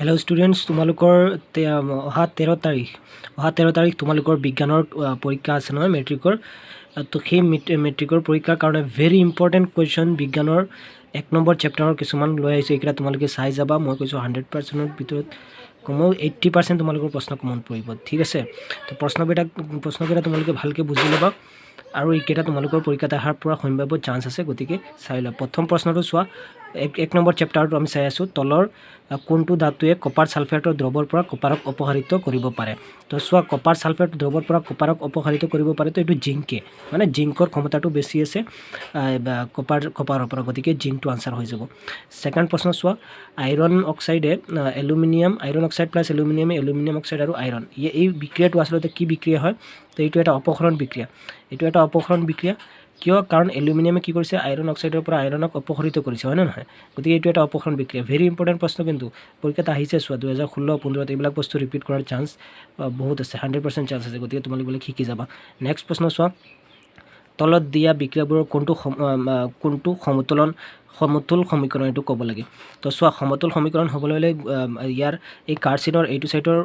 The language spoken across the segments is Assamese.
হেল্ল' ষ্টুডেণ্টছ, তোমালোকৰ অহা 13 তাৰিখ তোমালোকৰ বিজ্ঞানৰ পৰীক্ষা আছে নহয় মেট্ৰিকৰ। তো সেই মেট্ৰিকৰ পৰীক্ষাৰ কাৰণে ভেৰি ইম্পৰ্টেণ্ট কুৱেশ্যন বিজ্ঞানৰ 1 নম্বৰ চেপ্টাৰৰ কিছুমান লৈ আহিছোঁ। এইকেইটা তোমালোকে চাই যাবা। মই কৈছোঁ, 100%ৰ ভিতৰত কমেও 80% তোমালোকৰ প্ৰশ্ন কমন পৰিব, ঠিক আছে? তো প্ৰশ্নকেইটা তোমালোকে ভালকৈ বুজি ল'বা আৰু এইকেইটা তোমালোকৰ পৰীক্ষাত অহাৰ পৰা সম্ভাৱ্য চান্স আছে, গতিকে চাই লোৱা। প্ৰথম প্ৰশ্নটো চোৱা। 1 নম্বৰ চেপ্টাৰটো আমি চাই আছোঁ। তলৰ কোনটো ধাতুৱে কপাৰ ছালফেটৰ দ্ৰৱৰ পৰা কপাৰক অপসাৰিত কৰিব পাৰে? তো চোৱা, কপাৰ ছালফেট দ্ৰৱৰ পৰা কপাৰক অপসাৰিত কৰিব পাৰে, তো এইটো জিংকে, মানে জিংকৰ ক্ষমতাটো বেছি আছে কপাৰৰ পৰা, গতিকে জিংকটো আনচাৰ হৈ যাব। ছেকেণ্ড প্ৰশ্ন চোৱা। আইৰণ অক্সাইডে এলুমিনিয়াম, আইৰণ অক্সাইড প্লাছ এলুমিনিয়ামে এলুমিনিয়াম অক্সাইড আৰু আইৰণ, এই বিক্ৰিয়াটো আচলতে কি বিক্ৰিয়া হয়? তো এইটো এটা অপসৰণ বিক্ৰিয়া। এইটো এটা অপসৰণ বিক্ৰিয়া কিয়? কাৰণ এলুমিনিয়ামে কি কৰিছে? আইৰণ অক্সাইডৰ পৰা আইৰণক অপসৰিত কৰিছে, হয়নে নহয়? গতিকে এইটো এটা অপসৰণ বিক্ৰিয়া। ভেৰি ইম্পৰ্টেণ্ট প্ৰশ্ন কিন্তু, পৰীক্ষাত আহিছে। চোৱা, 2016 15ত এইবিলাক বস্তু ৰিপিট কৰাৰ চান্স বহুত আছে, 100% চান্স আছে, গতিকে তোমালোক এইবিলাক শিকি যাবা। নেক্সট প্ৰশ্ন চোৱা। তলত দিয়া বিক্ৰিয়াবোৰৰ কোনটো সমতুল সমীকৰণ, এইটো ক'ব লাগে। তো চোৱা, সমতুল সমীকৰণ হ'বলৈ হ'লে ইয়াৰ এই কাৰচিনৰ এইটো ছাইডৰ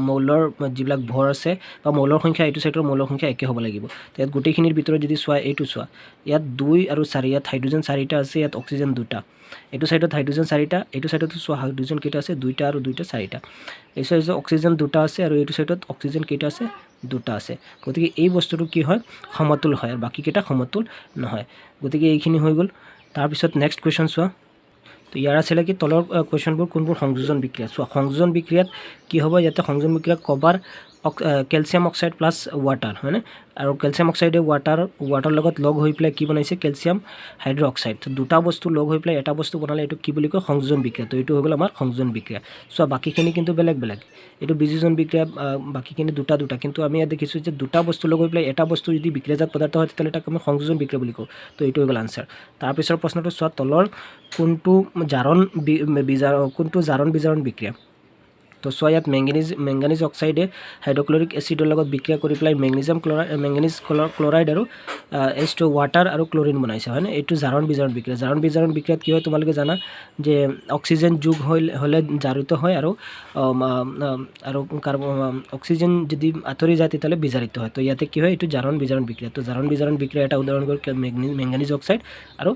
মৌলৰ যিবিলাক ভৰ আছে বা মৌলৰ সংখ্যা, এইটো ছাইডৰ মৌলৰ সংখ্যা একে হ'ব লাগিব। তো ইয়াত গোটেইখিনিৰ ভিতৰত যদি চোৱা, এইটো চোৱা, ইয়াত দুই আৰু চাৰি, ইয়াত হাইড্ৰজেন চাৰিটা আছে, ইয়াত অক্সিজেন দুটা। এইটো ছাইডত হাইড্ৰজেন চাৰিটা, এইটো ছাইডতো চোৱা হাইড্ৰজেন কেইটা আছে? দুইটা আৰু দুইটা, চাৰিটা। এই ছাইডত অক্সিজেন দুটা আছে আৰু এইটো ছাইডত অক্সিজেন কেইটা আছে? দুটা আছে। গতিকে এই বস্তুটো কি হয়? সমতুল হয় আৰু বাকীকেইটা সমতুল নহয়। গতিকে এইখিনি হৈ গ'ল। তাৰপিছত নেক্সট কুৱেশ্যন চোৱা। তো ইয়াৰ আছিলে কি, তলৰ কুৱেশ্যনবোৰ কোনবোৰ সংযোজন বিক্ৰিয়া? চোৱা, সংযোজন বিক্ৰিয়াত কি হ'ব? ইয়াতে সংযোজন বিক্ৰিয়া copper calcium oxide plus water, হয়নে? আৰু কেলছিয়াম অক্সাইডে ৱাটাৰ লগত লগ হৈ পেলাই কি বনাইছে? Calcium hydroxide. দুটা বস্তু লগ হৈ পেলাই এটা বস্তু বনালে এইটো কি বুলি কয়? সংযোজন বিক্ৰিয়া। তো এইটো হৈ গ'ল আমাৰ সংযোজন বিক্ৰিয়া। চোৱা, বাকীখিনি কিন্তু বেলেগ বেলেগ। এইটো বিযোজন বিক্ৰিয়া, বাকীখিনি দুটা দুটা। কিন্তু আমি ইয়াত দেখিছোঁ যে দুটা বস্তু লগ হৈ পেলাই এটা বস্তু যদি বিক্ৰিয়াজাত পদাৰ্থ হয়, তেতিয়াহ'লে তাক আমি সংযোজন বিক্ৰিয়া বুলি কওঁ। তো এইটো হৈ গ'ল আনচাৰ। তাৰপিছৰ প্ৰশ্নটো চোৱা। তলৰ কোনটো জাৰণ বিজাৰণ বিক্ৰিয়া? তো চোৱা, ইয়াত মেংগানিজ অক্সাইডে হাইড্ৰক্লৰিক এচিডৰ লগত বিক্ৰিয়া কৰি পেলাই মেংগানিজ ক্লৰাইড আৰু এইচ 2, ৱাটাৰ আৰু ক্লৰিন বনাইছে, হয়নে? এইটো জাৰণ বিজাৰণ বিক্ৰিয়া। জাৰণ বিজাৰণ বিক্ৰিয়াত কি হয় তোমালোকে জানা যে অক্সিজেন যোগ হৈ হ'লে জাৰিত হয় আৰু অক্সিজেন যদি আঁতৰি যায়, তেতিয়াহ'লে বিজাৰিত হয়। তো ইয়াতে কি হয়? এইটো জাৰণ বিজাৰণ বিক্ৰিয়া। তো জাৰণ বিজাৰণ বিক্ৰিয়া এটা উদাহৰণ গ'ল। মেংগানিজ অক্সাইড আৰু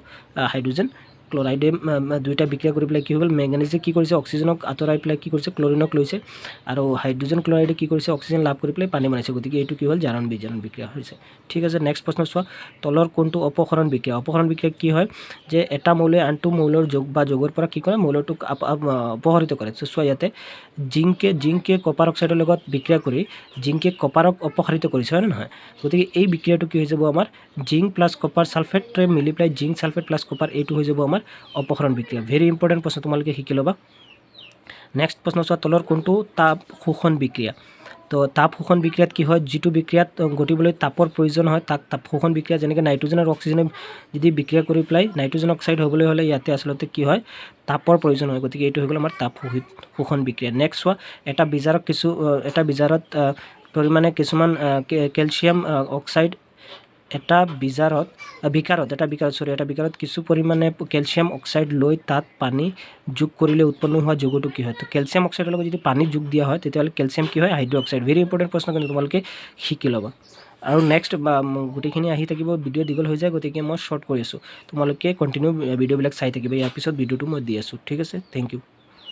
হাইড্ৰজেন ক্লৰাইডে দুইটা বিক্ৰিয়া কৰি পেলাই কি হৈ গ'ল? মেংগানিজে কি কৰিছে? অক্সিজেনক আঁতৰাই পেলাই কি কৰিছে? ক্লৰিনক লৈছে। আৰু হাইড্ৰজেন ক্লৰাইডে কি কৰিছে? অক্সিজেন লাভ কৰি পেলাই পানী বনাইছে। গতিকে এইটো কি হ'ল? জাৰণ বিজাৰণ বিক্ৰিয়া হৈছে। ঠিক আছে, নেক্সট প্ৰশ্ন চোৱা। তলৰ কোনটো অপসৰণ বিক্ৰিয়া? অপসৰণ বিক্ৰিয়া কি হয় যে এটা মৌলে আনটো মৌলৰ যোগ বা যোগৰ পৰা কি কৰে? মৌলটোক অপহৰিত কৰে। চোৱা, ইয়াতে জিংকে কপাৰ অক্সাইডৰ লগত বিক্ৰিয়া কৰি জিংকে কপাৰক অপসাৰিত কৰিছে, হয় নে নহয়? গতিকে এই বিক্ৰিয়াটো কি হৈ যাব আমাৰ? জিংক প্লাছ কপাৰ ছালফেটৰে মিলি পেলাই জিংক ছালফেট প্লাছ কপাৰ, এইটো হৈ যাব আমাৰ অপসাৰণ বিক্ৰিয়া। ভেৰি ইম্পৰ্টেণ্ট প্ৰশ্ন, তোমালোকে শিকি ল'বা। নেক্সট প্ৰশ্ন চোৱা। তলৰ কোনটো তাপ শোষণ বিক্ৰিয়া? তো তাপ শোষণ বিক্ৰিয়াত কি হয়? যিটো বিক্ৰিয়াত ঘটিবলৈ তাপৰ প্ৰয়োজন হয়, তাক তাপ শোষণ বিক্ৰিয়া। যেনেকৈ নাইট্ৰজেন আৰু অক্সিজেনে যদি বিক্ৰিয়া কৰি পেলাই নাইট্ৰজেন অক্সাইড হ'বলৈ হ'লে ইয়াতে আচলতে কি হয়? তাপৰ প্ৰয়োজন হয়। গতিকে এইটো হৈ গ'ল আমাৰ তাপ শোষণ বিক্ৰিয়া। নেক্সট চোৱা। এটা বিজাৰত পৰিমাণে কিছুমান কেলছিয়াম অক্সাইড, এটা বিকাৰত, চৰি, এটা বিকাৰত কিছু পৰিমাণে কেলছিয়াম অক্সাইড লৈ তাত পানী যোগ কৰিলে উৎপন্ন হোৱা যৌগটো কি হয়? তো কেলছিয়াম অক্সাইডৰ লগত যদি পানী যোগ দিয়া হয়, তেতিয়াহ'লে কেলছিয়াম কি হয়? হাইড্ৰক্সাইড। ভেৰি ইম্পৰ্টেণ্ট প্ৰশ্ন কিন্তু, তোমালোকে শিকি ল'বা। আৰু নেক্সট গোটেইখিনি আহি থাকিব, ভিডিঅ' দীঘল হৈ যায়, গতিকে মই শ্বৰ্ট কৰি আছোঁ। তোমালোকে কণ্টিনিউ ভিডিঅ'বিলাক চাই থাকিবা। ইয়াৰ পিছত ভিডিঅ'টো মই দি আছোঁ। ঠিক আছে, thank U.